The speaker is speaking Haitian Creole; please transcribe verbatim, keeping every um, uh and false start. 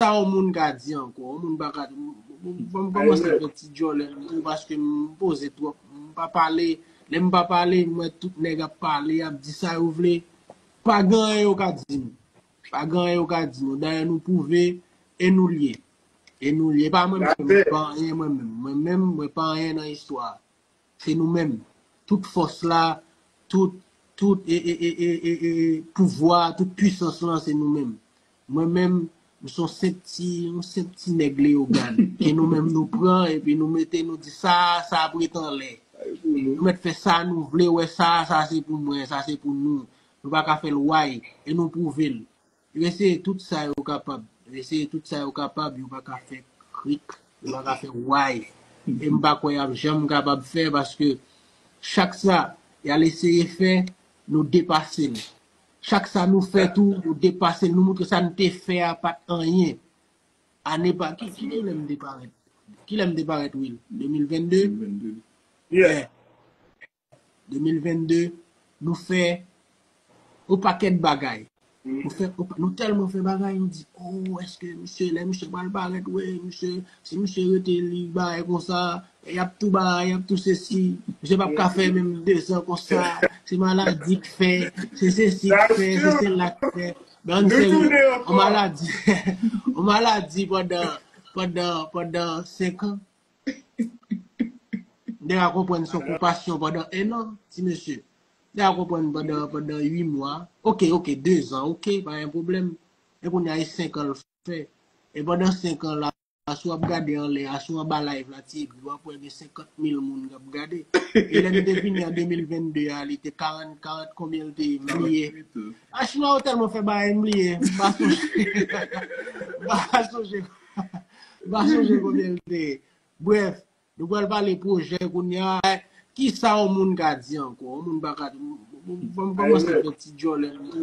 sa yon moun ka di ankò? Yon moun pa ka. Fò m kòmanse fè ti djòlè m tou, paske m poze twòp. M pa pale. Lè m pa pale, m wè tout nèg ap pale, ap di sa yo vle. Pa gen anyen yo ka di nou. Pa gen anyen yo ka di nou. Dayè, nou pwouve e nou l ye. E nou l ye. E pa mwen menm, mwen pa anyen mwen menm. Mwen menm, mwen pa anyen nan istwa a. Se nou menm. Tout fòs la, tout, tout e, e, e, e, e, e pouvwa, tout pwisans lan, se nou menm. Mwen menm, m se yon senp ti, yon senp ti nèg Leyogàn. Ke nou menm nou pran, epi nou mete, nou di sa, sa ap ret anlè. Nou mèt fè sa nou vle, wè sa, sa se pou mwen, sa se pou nou. Nou pa ka fè l way, e nou pwouve l. Yo eseye tout sa yo kapab. Yo eseye tout sa yo kapab, yo pa ka fè krik, yo pa ka fè way. E m pa kwè y ap janm kapab fè, paske chak sa y al eseye fè, nou depase l. Chak sa nou fè tou, nou depase l. Nou montre sa n te fè a pa t anyen. Ane pa, ki, ki lè m te parèt? Ki lè m te parèt, Will? De mil venn de? Yeah. De mil venn de, nou fè yon pakèt bagay. Nou fè, nou tèlman fè bagay, nou di, oh, èske misye, lè misye pral parèt, wi, misye, si misye rete li bagay konsa, y ap tou bagay, y ap tou sesi, misye p ap ka fè menm dezan konsa, se maladi k fè, se sesi k fè, se sela k fè. Ban n serye, yon maladi, yon maladi pandan, pandan, pandan senk an. M te ka konprann se yon okipasyon pandan en an, ti mesye. M te ka konprann pandan, pandan uit mwa. Ok, ok, dezan, ok, pa gen pwoblèm. E kounye a, e senk an l fè. E pandan senk an la, si w ap gade anlè a, si w anba live la, ti epi, w ap wè gen senkant mil moun k ap gade. E lè m te vini an de mil venn de a, li te karant, karant konbyen l te ye, m bliye. A, chinwa yo tèlman fè bagay, m bliye. M pa sonje. M pa sonje. M pa sonje konbyen l te ye. Brèf, nou pral pale pwojè kounye a. Kisa yon moun ka di ankò? Yon moun pa ka. Fò m kòmanse fè ti djòlè m tou,